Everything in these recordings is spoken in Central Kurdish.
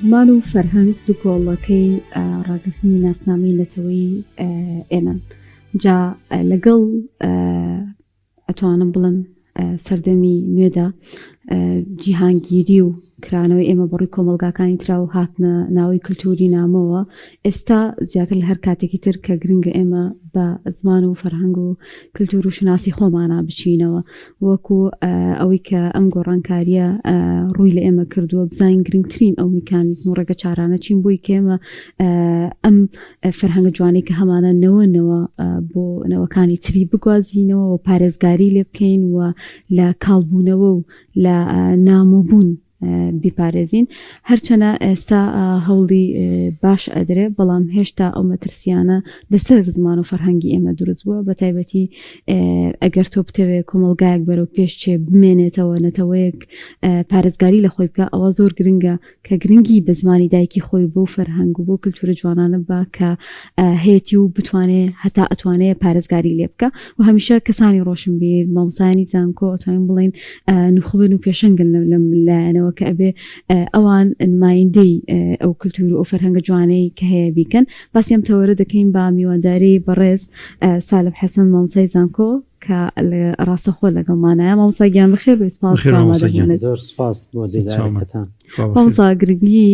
زمان و فەرهەنگ دووکۆڵەکەی ڕاگرتنی ناسنامەی نەتەوەی ئێمەن جا لەگەڵ ئەتوانم بڵێم سەردەمی نوێدا جیهانگیری و کرانەوەی ئێمە بەڕووی کۆمەڵگاکانی ترا و هاتنە ناوەی کللتوری نامەوە ئێستا زیاتر لە هەر کاتێکی تر کە گرنگە ئێمە بە زمان و فەرهەنگ و کللتور و شوناسی خۆمانە بچینەوە وەکو ئەوەی کە ئەم گۆڕانکاریە ڕووی لە ئێمە کردووە بزانین گرنگترین ئەو میکانیزم و ڕێگە چارانە چین بۆی کێمە ئەم فەرهەنگە جوانەی کە هەمانە نەوە نەوە بۆ نەوەکانی تری بگوازینەوە و پارێزگاری لێ بکەین و لە کاڵبوونەوە و لە نامۆبوون بیپارێزین هەرچەنە ئێستا هەوڵی باش ئەدرێ بەڵام هێشتا ئەو مەترسیانە لەسەر زمان و فەرهەنگی ئێمە دروست بووە بە تایبەتی ئەگەر تۆ بتەوێ کۆمەڵگایەک بەرەو پێش چێ بمێنێتەوە نەتەوەیەک پارێزگاری لە خۆی بکە ئەوە زۆر گرنگە کە گرنگی بە زمانی دایکی خۆی بۆ فەرهەنگ و بۆ کلتورە جوانانە با کە هەیەتی و بتوانێ هەتا ئەتوانێ پارێزگاری لێ بکە و هەمیشە کەسانی ڕۆشنبیر مامۆستایانی زانکۆ ئەتوانین بڵێین نوخبن و پێشەنگن لەم لایەنەوە کە ئەبێ ئەوان نمایندەی ئەو کلتور و ئەو فەرهەنگە جوانەی کە هەیە بیکەن باسی ئەم تەوەرە دەکەین بە میوانداری بەڕێز سالم حەسەن مامۆستای زانکۆ کە ڕاستەخۆ لەگەڵمانایە مامۆستا گیان بەخێر بێی سپاس بەخێر بۆ مامۆستا گیان. ئامادەبوونت. زۆر سپاس بۆ دیدارەکەتان. خوا بەخێر. مامۆستا گرنگی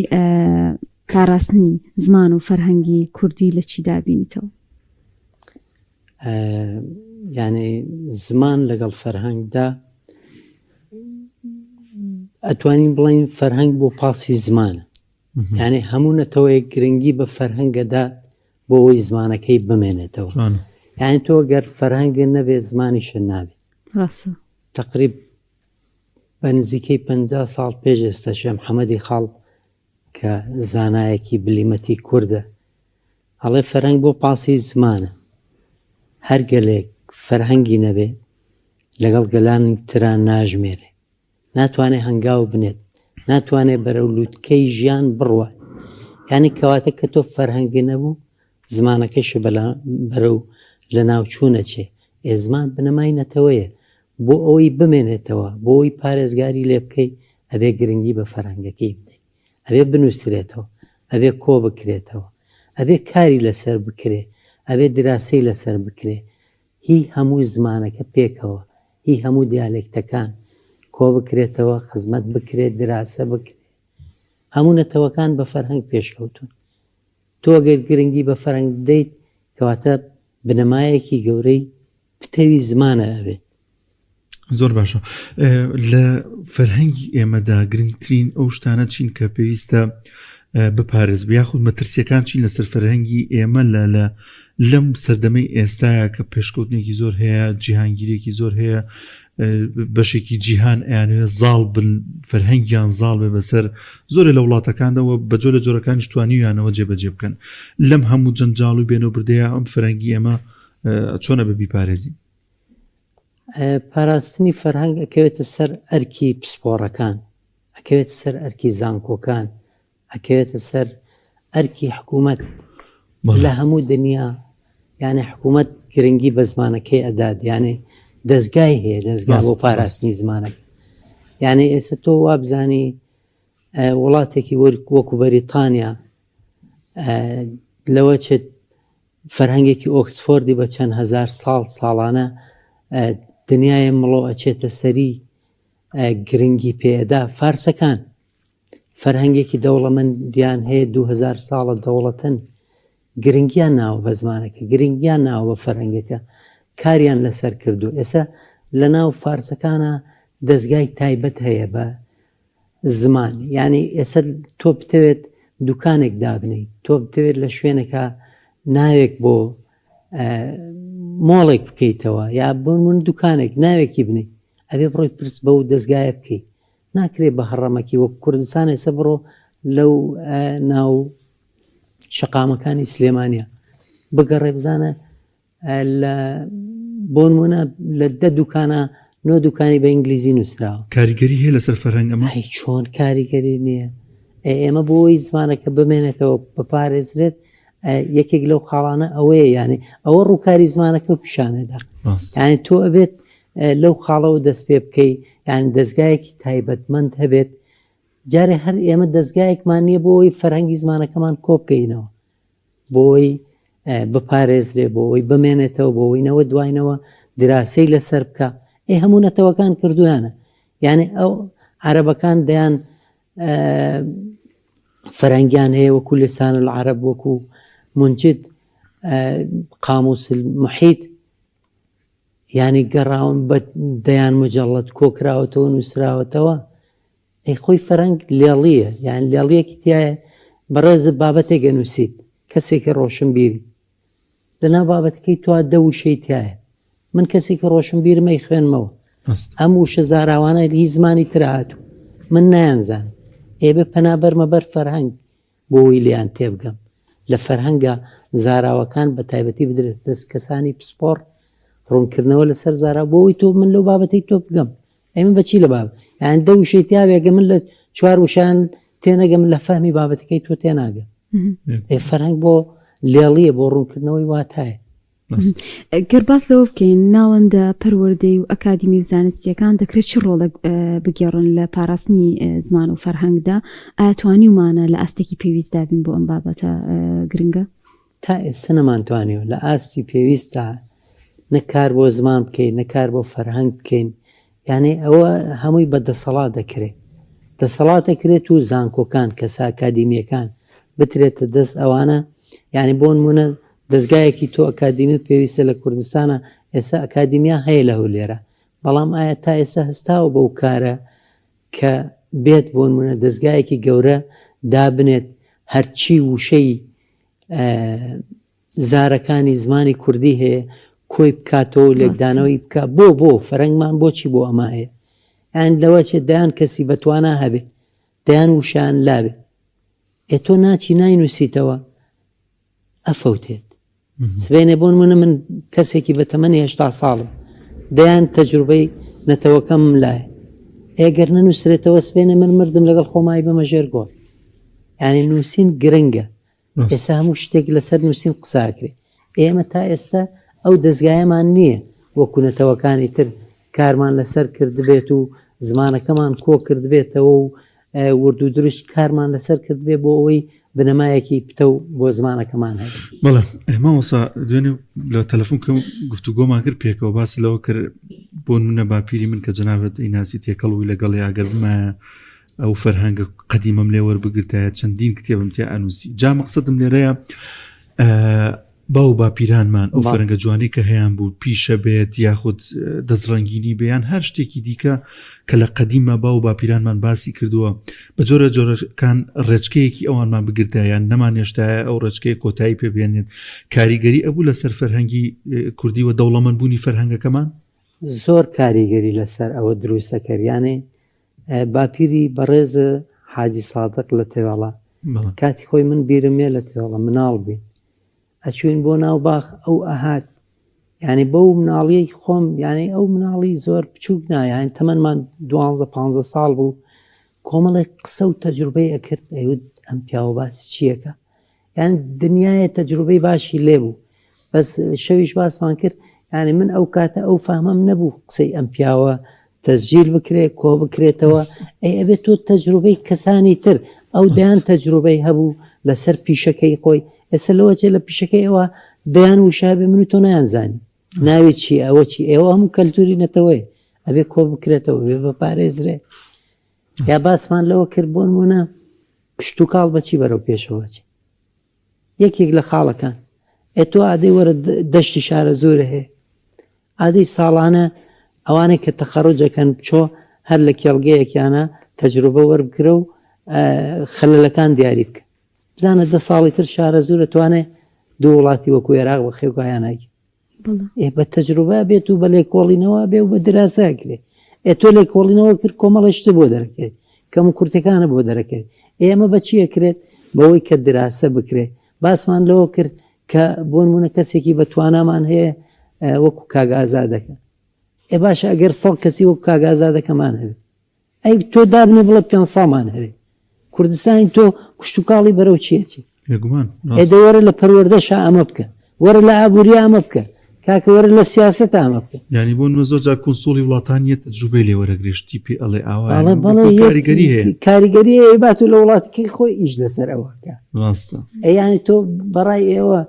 پاراستنی زمان و فەرهەنگی کوردی لە چیدا بینیتەوە؟ یعنی زمان لەگەڵ فەرهەنگدا ئەتوانین بڵین فەرهەنگ بۆ پاسی زمانە یعنی هەموو نەتەوەیەک گرنگی بە فەرهەنگەدا بۆ ئەوەی زمانەکەی بمێنێتەوە یعنی تۆ گەر فەرهەنگە نەبێت زمانیشە نابێت ڕاستە تقریب بە نزیکەی پ ساڵ پێش ئێستا شێ محەممەدی خاڵ کە زانایەکی بلیمەتی کوردە ئەڵێ فەرهەنگ بۆ پاسی زمانە هەر گەلێک فەرهەنگی نەبێ لەگەڵ گەلانی ترا ناژمێرێ ناتوانێ هەنگاو بنێت، ناتوانێ بەرەو لووتکەی ژیان بڕوات. یانی کەواتە کە تۆ فەرهەنگی نەبوو، زمانەکەشی بەرەو لەناوچوون ئەچێ. ئێ زمان بنەمای نەتەوەیە. بۆ ئەوەی بمێنێتەوە، بۆ ئەوەی پارێزگاری لێ بکەی، ئەبێ گرنگی بە فەرهەنگەکەی بدەی. ئەبێ بنووسرێتەوە، ئەبێ کۆ بکرێتەوە، ئەبێ کاری لەسەر بکرێ، ئەبێ دراسەی لەسەر بکرێ. هی هەموو زمانەکە پێکەوە، هی هەموو دیالێکتەکان کۆبکرێتەوە، خزمەت بکرێت، دراسە بکرێت. هەموو نەتەوەکان بە فەرهەنگ پێشکەوتوون. تۆ گەر گرنگی بە فەرهەنگ بدەیت، کەواتە بنەمایەکی گەورەی پتەوی زمانە ئەبێت. زۆر باشە لە فەرهەنگی ئێمەدا گرنگترین ئەو شتانە چین کە پێویستە بپارێز یاخود مەترسیەکان چین لەسەر فەرهەنگی ئێمە لە لە لەم سەردەمەی ئێستاە کە پێشکەوتنێکی زۆر هەیە جیهانگیرێکی زۆر هەیە بەشێکی جیهان ئەیانوێ زاڵ بن فەرهەنگیان زاڵ بێ بەسەر زۆرێ لە وڵاتەکاندەوە بە جۆرە جۆرەکانیش توانیویانەوە جێبەجێ بکەن لەم هەموو جەنجاڵ و بێنەوە بردەیە ئەم فەرەنگی ئێمە چۆنە بە بیپارێزین پاراستنی فەرهەنگ ئەکەوێتە سەر ئەرکی پسپۆڕەکان، ئەکەوێتە سەر ئەرکی زانکۆکان، ئەکەوێتە سەر ئەرکی حکوومەت لە هەموو دنیا یانێ حکوومەت گرنگی بە زمانەکەی ئەدات یانێ دەستگای هەیە دەستگا بۆ پاراستنی زمانەکە یانێ ئێستا تۆ وابزانی وڵاتێکی وەکو بەریتانیا لەوە چێت فەرهەنگێکی ئۆکسفۆردی بە چەند هەزار ساڵ ساڵانە دنیای مڵۆ ئەچێتە سەری گرنگی پێدا فارسەکان فەرهەنگێکی دەوڵەمەندیان هەیە 2000 ساڵە دەوڵەتن گرنگیان ناوە بە زمانەکە گرنگیان ناوە بە فەرهەنگەکە کاریان لەسەر کردو ئێستا لە ناو فارسەکانە دەستگای تایبەت هەیە بە زمان یعنی ئێستا تۆ بتەوێت دوکانێک دابنیت تۆ بتەوێت لە شوێنێکە ناوێک بۆ مۆڵێک بکەیتەوە یا بۆ من دوکانێک ناوێکی بنیت ئەبێ بڕۆی پرس بەو دەستگایە بکەیت ناکرێت بە هەڕەمەکی وەک کوردستان ئێستا بڕۆ لەو ناو شەقامەکانی سلێمانە بگەڕێ بزانە لە بۆ نمونە لە دە دوکانە نۆ دوکانی بە ئینگلیزی نووسراوە. کاریگەری هەیە لەسەر فەرهەنگ ئەمە؟ ئەی چۆن کاریگەری نییە؟ ئێمە بۆ ئەوەی زمانەکە بمێنێتەوە بپارێزرێت یەکێک لەو خاڵانە ئەوەیە یانێ ئەوە ڕووکاری زمانەکە و پیشانەدا یانێ تۆ ئەبێت لەو خاڵەوە دەست پێ بکەی یان دەستگایەکی تایبەتمەند هەبێت. جارێ هەر ئێمە دەستگایەکمان نییە بۆ ئەوەی فەرهەنگی زمانەکەمان کۆ بکەینەوە بۆ ئەوەی بپارێزرێ بۆ ئەوەی بمێنێتەوە بۆ ئەوەی نەوە دواینەوە دراسەی لەسەر بکە ئێ هەموو نەتەوەکان کردویانە یعنی ئەو عەرەبەکان دەیان فەرەنگیان هەیە وەکو لسان العرب وەکو منجد قاموس المحیط یعنی گەڕاون بە دەیان مجەڵەت کۆکراوەتەوە نووسراوەتەوە ئەی خۆی فەرەنگ لێڵیە یان لێڵیەکی تایە بەڕێز بابەتێک ئەنووسیت کەسێکی ڕۆشنبیری لەناو بابەتەکەی تۆ دە وشەی تایە من کەسێکی ڕۆشنبیرم ئەی خوێنمەوە ئەم وشە زاراوانە هی زمانی تر هاتوو من نایانزان ئێبێ پەنا بەرمە بەر فەرهەنگ بۆ ئەوەی لێیان تێبگەم لە فەرهەنگە زاراوەکان بە تایبەتی بدرێت دەست کەسانی پسپۆڕ ڕوونکردنەوە لەسەر زارا بۆ ئەوەی تۆ من لەو بابەتەی تۆ بگەم ئەی من بەچی لە باب یان دە وشەی تیاوێگە من لە چوار وشان تێنەگەم لە فەهمی بابەتەکەی تۆ تێناگەم ئێ فەرهەنگ بۆ لێڵیە بۆ ڕوونکردنەوەی واتایە گەر باس لەوە بکەین ناوەندە پەروەردەی و ئەکادیمی و زانستیەکان دەکرێت چ ڕۆڵێک بگێڕن لە پاراستنی زمان و فەرهەنگدا ئایا توانیومانە لە ئاستێکی پێویستدا بین بۆ ئەم بابەتە گرنگە؟ تا ئێستا نەمانتوانیوە لە ئاستی پێویستدا نە کار بۆ زمان بکەین نە کار بۆ فەرهەنگ بکەین یانێ ئەوە هەمووی بە دەسەڵات دەکرێت دەسەڵات دەکرێت و زانکۆکان کەسە ئەکادیمیەکان بترێتە دەست ئەوانە یعنی بۆ نمونە دەستگایەکی تۆ ئەکادیمی پێویستە لە کوردستانە ئێستا ئەکادیمیا هەیە لە هەولێرە بەڵام ئایا تا ئێستا هەستاوە بەو کارە کە بێت بۆ نمونە دەستگایەکی گەورە دابنێت هەرچی وشەی زارەکانی زمانی کوردی هەیە کۆی بکاتەوە و لێکدانەوەی بکە بۆ بۆ فەرەنگمان بۆچی بۆ ئەمە هەیە یان لەوە چێ دەیان کەسی بەتوانا هەبێ دەیان وشیان لاوێ ئێ تۆ ناچی ناینووسیتەوە ئەفەوتێت سبێنێ بۆن منە من کەسێکی بە تەمەنی هشتا ساڵم دەیان تەجروبەی نەتەوەکەم لایە ئێگەر نەنووسرێتەوە سبێنێ من مردم لەگەڵ خۆمای بەمە ژێر گۆڕ یعنی نووسین گرنگە ئێستا هەموو شتێک لەسەر نووسین قسە ئەکرێ ئێمە تا ئێستا ئەو دەزگایەمان نییە وەکو نەتەوەکانی تر کارمان لەسەر کردبێت و زمانەکەمان کۆ کردبێتەوە و ورد و درشت کارمان لەسەر کردبێ بۆ ئەوەی بنەمایەکی پتەو بۆ زمانەکەمان هەبێت. بەڵێ مامۆستا دوێنێ لە تەلەفۆن کە گفتوگۆمان کرد پێکەوە باس لەوە کرد بۆ نمونە باپیری من کە جەنابەت ئیناسی تێکەڵ بووی لەگەڵ یاگەر بمایە ئەو فەرهەنگە قەدیمەم لێ وەربگرتایە چەندین کتێبم تیا ئەنووسی جا مەقسەدم لێرەیە باو باپیرانمان ئەو فەرەنگە جوانی کە هەیان بوو پیشە بێت یاخود دەستڕەنگینی بیان هەر شتێکی دیکە کە لە قەدیمە باو باپیرانمان باسی کردووە بە جۆرە جۆرەکان ڕێچکەیەکی ئەوانمان بگرتایان نەمان هێشتایە ئەو ڕێچکەیە کۆتایی پێبێنێت کاریگەری ئەبوو لەسەر فەرهەنگی کوردی و دەوڵەمەند بوونی فەرهەنگەکەمان زۆر کاریگەری لەسەر ئەوە دروستەکەر یانێ باپیری بەڕێز حاجی سادق لە تێوەڵە کاتی خۆی من بیرم یە لە تێوەڵە مناڵ بووین ئەچوین بۆ ناو باخ ئەو ئەهات یعنی بەو مناڵیەی خۆم یعنی ئەو مناڵی زۆر بچووک نایان تەمەنمان دوانزە پ ساڵ بوو کۆمەڵێک قسە و تەجروبەی ئەکرد ئەیوت ئەم پیاوە باسی چیەکە یان دنیایە تەجروبەی باشی لێ بوو بەس شەویش باسمان کرد یعنی من ئەو کاتە ئەو فەهمەم نەبوو قسەی ئەم پیاوە تەسجیل بکرێ کۆ بکرێتەوە ئەی ئەبێت تۆ تەجروبەی کەسانی تر ئەو دەیان تەجروبەی هەبوو لەسەر پیشەکەی خۆی ئێستا لەوە چێ لە پیشەکەی ئەوە دەیان وشە بێ من و تۆ نایانزانی ناوی چی ئەوە چی ئێوە هەموو کەلتوری نەتەوەیە ئەبێ کۆ بکرێتەوە بێ بەپارێزرێ یا باسمان لەوە کرد بۆ نمونە کشتوکاڵ بەچی بەرەو پێشەوە چی یەکێک لە خاڵەکان ئێ تۆ ئادەی وەرە دەشتی شارە زۆرە هەیە ئادەی ساڵانە ئەوانەی کە تەخەڕوجەکەن بچۆ هەر لە کێڵگەیەکیانە تەجروبە وەربگرە و خەلەلەکان دیاری بکە بزانە دە ساڵی تر شارە زۆرە توانێ دوو وڵاتی وەکو عێراق بەخێوگایاناگی ئێ بە تەجروبە بێت و بە لێکۆڵینەوە بێ و بە دراسە کرێ ئێ تۆ لێکۆڵینەوە کرد کۆمەڵی شت بۆ دەرەکەوێت کەم و کورتەکانە بۆ دەرەکەوێت ئێمە بە چیە کرێت بەوەی کە دراسە بکرێت باسمان لەوە کرد کە بۆ نمونە کەسێکی بە توانامان هەیە وەکو کاگازادەکە ئێ باشە ئەگەر سەڵ کەسی وەکو کاگازادەکەمان هەبێت ئەی تۆ دابنێ بڵێ پێ ساڵمان هەبێ کوردستانی تۆ کشتتوکاڵی بەرەو چیەچی بێگومان ئێ دە وەرە لە پەروەردەشا ئەمە بکە وەرە لە ئابووریا ئەمە بکە. کاکە وەرە لە سیاسەتا ئەمە بکە. یانی بۆ نمونە زۆر جار کونسوڵی وڵاتان یە تەجروبەی لێ وەرەگرێ شتی پێ ئەڵێ ئاوا بەڵێ بەڵێ یەک کاریگەری هەیە. کاریگەری هەیە بات و لە وڵاتەکەی خۆی ئیش لەسەر ئەوە بکە. ڕاستە. ئەی یانی تۆ بەڕای ئێوە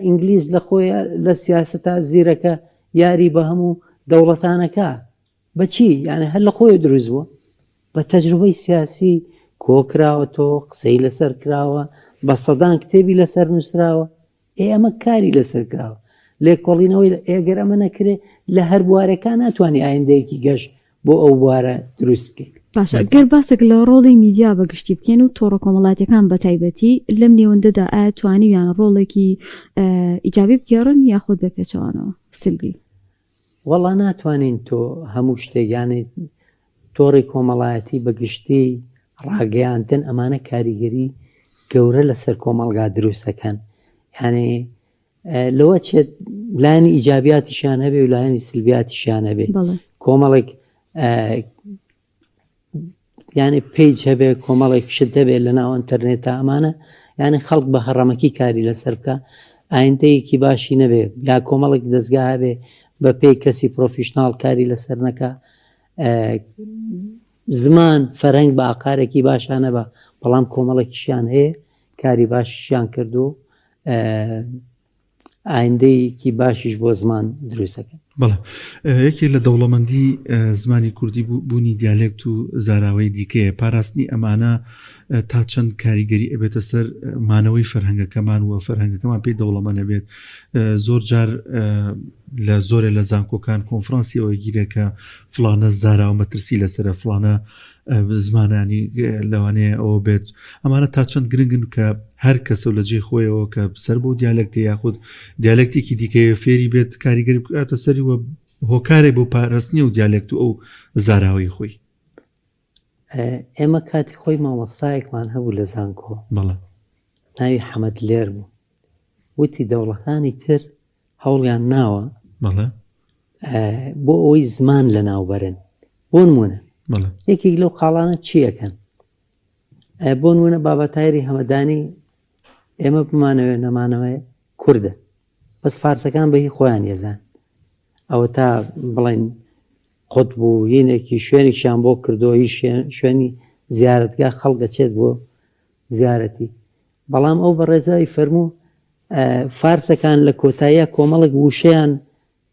ئینگلیز لە خۆی لە سیاسەتا زیرەکە یاری بە هەموو دەوڵەتانەکە بەچی یانە هەر لە خۆی دروست بووە بە تەجروبەی سیاسی کۆکراوەتەوە قسەی لەسەر کراوە بە سەدان کتێبی لەسەر نووسراوە ئێ ئەمە کاری لەسەر کراوە لێکۆڵینەوەی ئێگەر ئەمە نەکرێ لە هەر بوارەکان ناتوانانی ئایندەیەکی گەش بۆ ئەو بوارە دروست بکەین. باشە گەر باسێک لە ڕۆڵی میدیا بە گشتی بکەین و تۆڕە کۆمەڵاتیەکان بە تایبەتی لەم نێوەندەدا ئایا توانیویانە ڕۆڵێکی ئیجابی بگێڕن یاخود بە پێچەوانەوە سلبی؟ وەڵا ناتوانین تۆ هەموو شتێک یانی تۆڕی کۆمەڵایەتی بە گشتی ڕاگەیاندن ئەمانە کاریگەری گەورە لەسەر کۆمەڵگا دروستەکەن یعنی لەوە چێت لایەنی ئیجابیاتیشیان هەبێ و لایەنی سلبیاتیشیان هەبێ کۆمەڵێک یانی page هەبێ کۆمەڵێک شت هەبێ لە ناو ئەتەرنێتا ئەمانە یانی خەڵک بە هەڕەمەکی کاری لەسەر بکە ئایندەیەکی باشی نەبێ یا کۆمەڵێک دەستگا هەبێ بە پێی کەسی professional کاری لەسەر نەکە زمان فەرەنگ بە ئاقارێکی باشانە بە بەڵام کۆمەڵێکیشیان هەیە کاری باشیان کردو ئایندەیەکی باشیش بۆ زمان دروستەکەن. بەڵێ یەکێک لە دەوڵەمەندی زمانی کوردی بوونی دیالێکت و زاراوەی دیکەیە پاراستنی ئەمانە تا چەند کاریگەری ئەبێتە سەر مانەوەی فەرهەنگەکەمان و فەرهەنگەکەمان پێی دەوڵەمەنە بێت زۆر جار لە زۆرێ لە زانکۆکان کۆنفرانسی ئەوە گیرێ کە فلانە زاراوە مەترسی لەسرە فلانە زمانانی لەوانەیە ئەوە بێت ئەمانە تا چەند گرنگن کە هەر کەسە لە جێی خۆیەوە کە سەر بۆ دیالێکتی یاخود دیالێکتێکی دیکەیە فێری بێت کاریگەری بکاتە سەری و هۆکارێک بۆ پاراستنی و دیالێکت و ئەو زاراوەی خۆی. ئێمە کاتی خۆی مامۆستایەکمان هەبوو لە زانکۆ بەڵێ ناوی حەمەد لێر بوو وتی دەوڵەتانی تر هەوڵیان ناوە بەڵێ بۆ ئەوەی زمان لە ناوبەرن بۆ نمونە یەکێک لەو خاڵانە چیەکەن بۆ نمونە بابەتایری هەمەدانی ئێمە بمانەوێ نەمانەوەی کوردە بەس فارسەکان بە هی خۆیان یەزان ئەوە تا بڵین قوت بوو یینێکی شوێنێکیان بۆ کردەوە هی شوێنی زیارەتگا خەڵگە چێت بۆ زیارەتی بەڵام ئەو بەڕێزای فەرموو فارسەکان لە کۆتاییە کۆمەڵێک وشەیان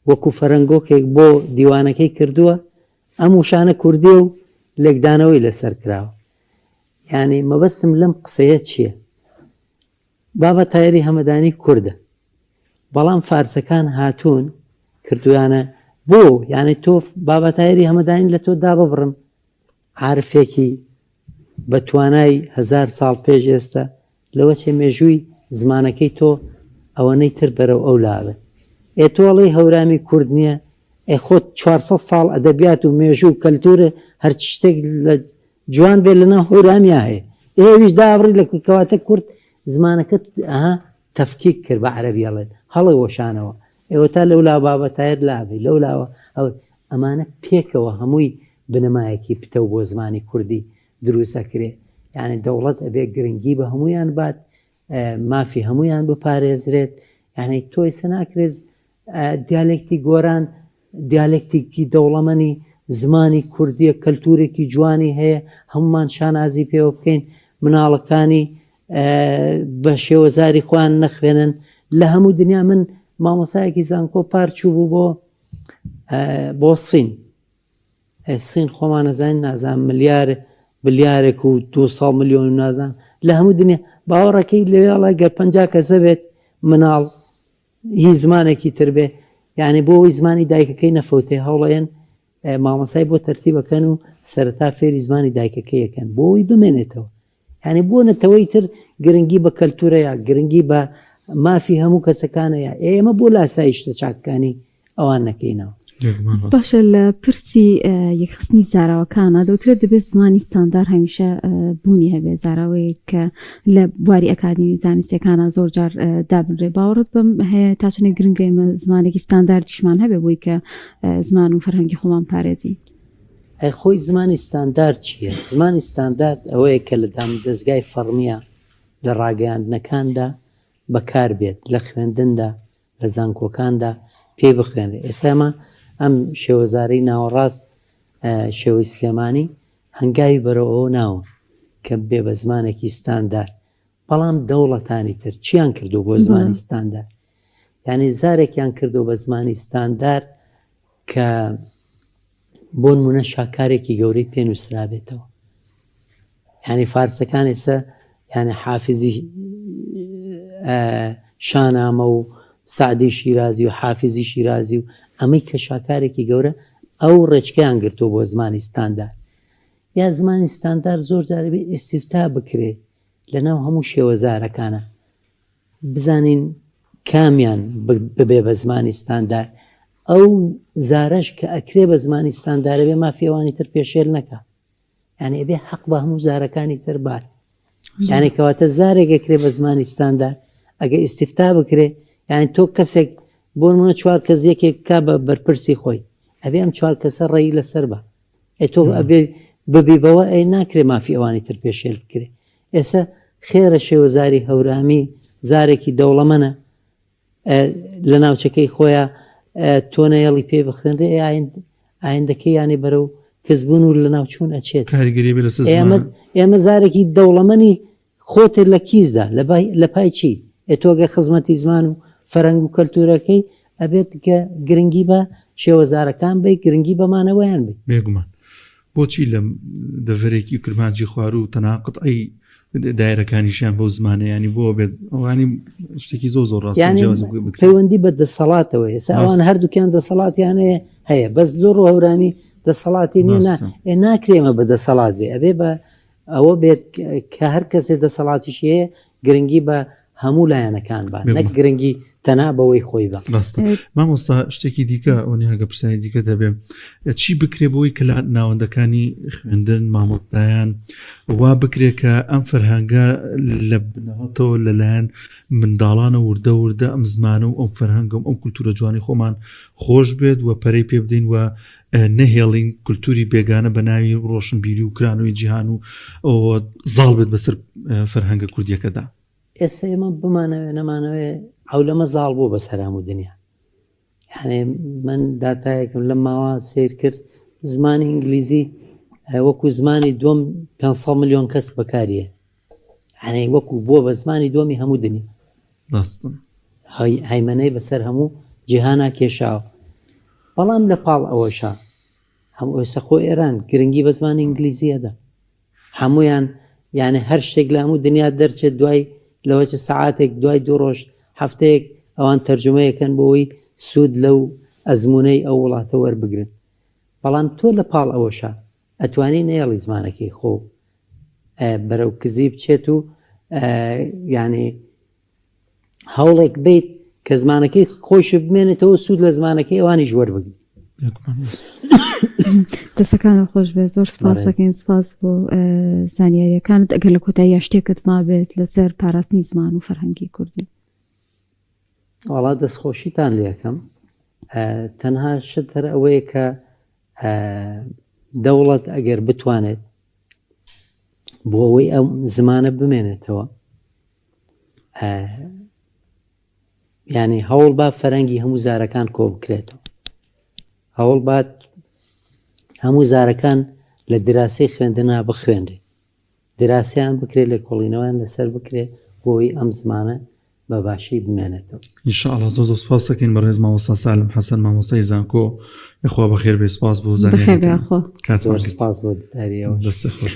وەکو فەرەنگۆکێک بۆ دیوانەکەی کردووە، ئەم وشانە کوردیە و لێکدانەوەی لەسەر کراوە. یانی مەبەستم لەم قسەیە چییە؟ بابا تایری هەمەدانی کوردە، بەڵام فارسەکان هاتوون کردویانە بۆ یانی تۆ بابا تایری هەمەدانی لە تۆ داببڕم عارفێکی بە توانای هەزار ساڵ پێش ئێستا لەوەچێ مێژووی زمانەکەی تۆ ئەوەنەی تر بەرەو ئەو لا ئەبن. ئێ تۆ ئەڵێی هەورامی کورد نییە، ئێ خۆت 400 ساڵ ئەدەبیات و مێژوو و کەلتوور هەرچ شتێک لە جوان بێ لەناو هەورامیا هەیە. ئێ ئەویش دابڕی لە کورد کەواتە کورد زمانەکەت ئەها تەفکیک کرد بە عەرەبی ئەڵێن هەڵەوەشانەوە. ئێوە تا لەولا بابە تایەر لابەی لەولاوە ئەو ئەمانە پێکەوە هەمووی بنەمایەکی پتەو بۆ زمانی کوردی دروست ئەکرێ یعنی دەوڵەت ئەبێ گرنگی بە هەمویان بات مافی هەمویان بپارێزرێت یعنی تۆ ئێستا ناکرێت دیالێکتی گۆران دیالێکتێکی دەوڵەمەنی زمانی کوردیە کەلتورێکی جوانی هەیە هەمومان شانازی پێوە بکەین مناڵەکانی بە شێوەزاری خۆیان نەخوێنن لە هەموو دنیا من مامۆسایەکی زانکۆ پار چوو بوو بۆ بۆ سین سین خۆمان نەزانین نازان ملیار بلیارێک و 200 میلیۆن و نازان لە هەموو دنیا باوەڕەکەی لەوێڵە گەر پ کەسە بێت مناڵ هی زمانێکی تر بێ یعنی بۆ ئەوەی زمانی دایکەکەی نەفەوتێ هەوڵێن مامۆسای بۆ تەرتیبەکەن و سەرەتا فێری زمانی دایکەکەیەکەن بۆ ئەوەی بمێنێتەوە یانی بۆ نەتەوەی تر گرنگی بە کەلتورەیە گرنگی بە مافی هەموو کەسەکانەیە ئێمە بۆ لاسایی شتە چاکەکانی ئەوان نەکەینەوە. باشە لە پرسی یەکخستنی زاراوەکانە دەوترێت دەبێت زمانی ستاندار هەمیشە بوونی هەبێت زاراوەیەک کە لە بواری ئەکادیمی زانستیەکانە زۆر جار دابنرێ باوەڕت بەم هەیە تا چەندێک گرنگە ئێمە زمانێکی ستانداردیشمان هەبێ بۆی کە زمان و فەرهەنگی خۆمان پارێزین. ئەی خۆی زمانی ستاندارد چییە؟ زمانی ستاندارد ئەوەیە کە لە دامودەزگای فەڕمییە، لە ڕاگەیاندنەکاندا بەکار بێت، لە خوێندندا، لە زانکۆکاندا پێی بخوێنرێ. ئێستا ئێمە ئەم شێوەزارەی ناوەڕاست شێوەی سلێمانی هەنگاوی بەرەو ئەوە ناوە کە ببێ بە زمانێکی ستاندار بەڵام دەوڵەتانی تر چیان کردو بۆ زمانی ستاندار یعنی زارێکیان کردو بە زمانی ستاندار کە بۆ نمونە شاکارێکی گەورەی پێ نووسرابێتەوە یعنی فارسەکان ئێستا یعنی حافزی شانامە و سعدی شیرازی و حافزی شیرازی و ئەمەی کە شاکارێکی گەورە ئەو ڕێچکەیان گرتووە بۆ زمانی ستاندار یا زمانی ستاندار زۆر جارە بێ ئیسیفتا بکرێ لە ناو هەموو شێوەزارەکانە بزانین کامیان ببێ بە زمانی ستاندار ئەو زارەش کە ئەکرێ بە زمانی ستاندارە بێ مافی ئەوانی تر پێشێل نەکا یعنی ئەبێ حەق بە هەموو زارەکانی تر بات یعنی کەواتە زارێک ئەکرێ بە زمانی ستاندار ئەگە ئیسیفتا بکرێ یعنی تۆ کەسێک بۆ نمونە چوار کەس یەکێک کا بە بەرپرسی خۆی ئەبێ ئەم چوار کەسە ڕێی لەسەر بە ئەی تۆ ئەبێ ببی بەوە ئەی ناکرێ مافی ئەوانی تر پێشێل بکرێ ئێستا خێرە شێوەزاری هەورامی زارێکی دەوڵەمەنە لە ناوچەکەی خۆیان تۆ نەیەڵی پێ بخوێنرێ ئایندەکەی یانی بەرەو کزبوون و لە ناوچوون ئەچێت کاریگەری بێ لەسەر زمان. ئێمە زارێکی دەوڵەمەنی خۆتە لە کیسدا لە پای چی؟ ئێ تۆ گەر خزمەتی زمان و فەرەنگ و کەلتورەکەی ئەبێت گە گرنگی بە شێوەزارەکان بەی گرنگی بە مانەوەیان بەی. بێگومان. بۆچی لە دەڤەرێکی کرمانجی خواروو تەنها قطعەی دایرەکانیشیان بەو زمانە ینی بۆ بێت ئەوانی شتێکی زۆر زۆر ڕاست یانی پەیوەندی بە دەسەڵاتەوە ئێستا ئەوان هەردووکیان دەسەڵاتیان هەیە هەیە بەس لۆڕ و هەورامی دەسەڵاتی نییە نا ئێ ناکرێمە بە دەسەڵات بێ ئەبێ بە ئەوە بێت کە هەر کەسێ دەسەڵاتیشی هەیە گرنگی بە هەموو لایەنەکان بە نەک گرنگی تەنها بەوەی خۆی بە. ڕاستە مامۆستا شتێکی دیکە ئەونیاگە پرسیاری دیکە دەبێ چی بکرێ بۆی کە لە ناوەندەکانی خوێندن مامۆستایان وا بکرێ کە ئەم فەرهەنگە لە بنەڕەتەوە لەلایەن منداڵانە وردە وردە ئەم زمانە و ئەم فەرهەنگم ئەم کولتورە جوانی خۆمان خۆش بێت و پەرەی پێ بدەین و نەهێڵین کولتوری بێگانە بە ناوی ڕۆشنبیری و کرانەوەی جیهان و ئەوە زاڵ بێت بەسەر فەرهەنگە کوردیەکەدا. ئێستا ئێمە بمانەوێ نەمانەوێ عەولەمە زاڵ بووە بەسەر هەموو دنیا. یعنی من داتایەکم لەم ماوە سیر کرد زمانی ئینگلیزی وەکو زمانی دووەم 500 میلیۆن کەس بەکاریە یعنی وەکو بووە بە زمانی دووەمی هەموو دنیا ڕاستە هەیمەنەی بەسەر هەموو جیهانا کێشاوە بەڵام لە پاڵ ئەوەشا هەموو ئێستا خۆ ئێران گرنگی بە زمانی ئینگلیزی ئەدا هەمویان یعنی هەر شتێک لە هەموو دنیا دەرچێت دوای لەوەچە سەعاتێک دوای دوو ڕۆژ هەفتەیەک ئەوان تەرجمەیەکەن بۆ ئەوەی سوود لەو ئەزمونەی ئەو وڵاتە وەربگرن بەڵام تۆ لە پاڵ ئەوەشا ئەتوانی نەیەڵی زمانەکەی خۆ بەرەو کزی بچێت و یعنی هەوڵێک بیت کە زمانەکەی خۆیش بمێنێتەوە سوود لە زمانەکەی ئەوانیش وەربگری. دەسەکانە خۆش بێت زۆر سپاس دەکەین سپاس بۆ زانیاریەکانت ئەگەر لە کۆتایی شتێکت مابێت لەسەر پاراستنی زمان و فەرهەنگی کوردی وەڵا دەستخۆشیتان لەکەم تەنها شت هەر ئەوەیە کە دەوڵەت ئەگەر بتوانێت بۆ ئەوەی ئەم زمانە بمێنێتەوە یعنی هەوڵ با فەرەنگی هەموو زارەکان کۆ بکرێتەوە هەوڵ بات هەموو زارەکان لە دراسی خوێندنا بخوێنرێ دراسیان بکرێت لێکۆڵینەوەیان لەسەر بکرێت بۆی ئەم زمانە بە باشی بمێنێتەوە. ان شاء اللە زۆر زۆر سپاس دەکەین بەڕێز مامۆستا سالم حەسەن مامۆستای زانکۆ یخوا بەخێر بێ سپاس بۆ زانیاریەکان زۆر سپاس بۆ دیداریەوە دەست خۆش.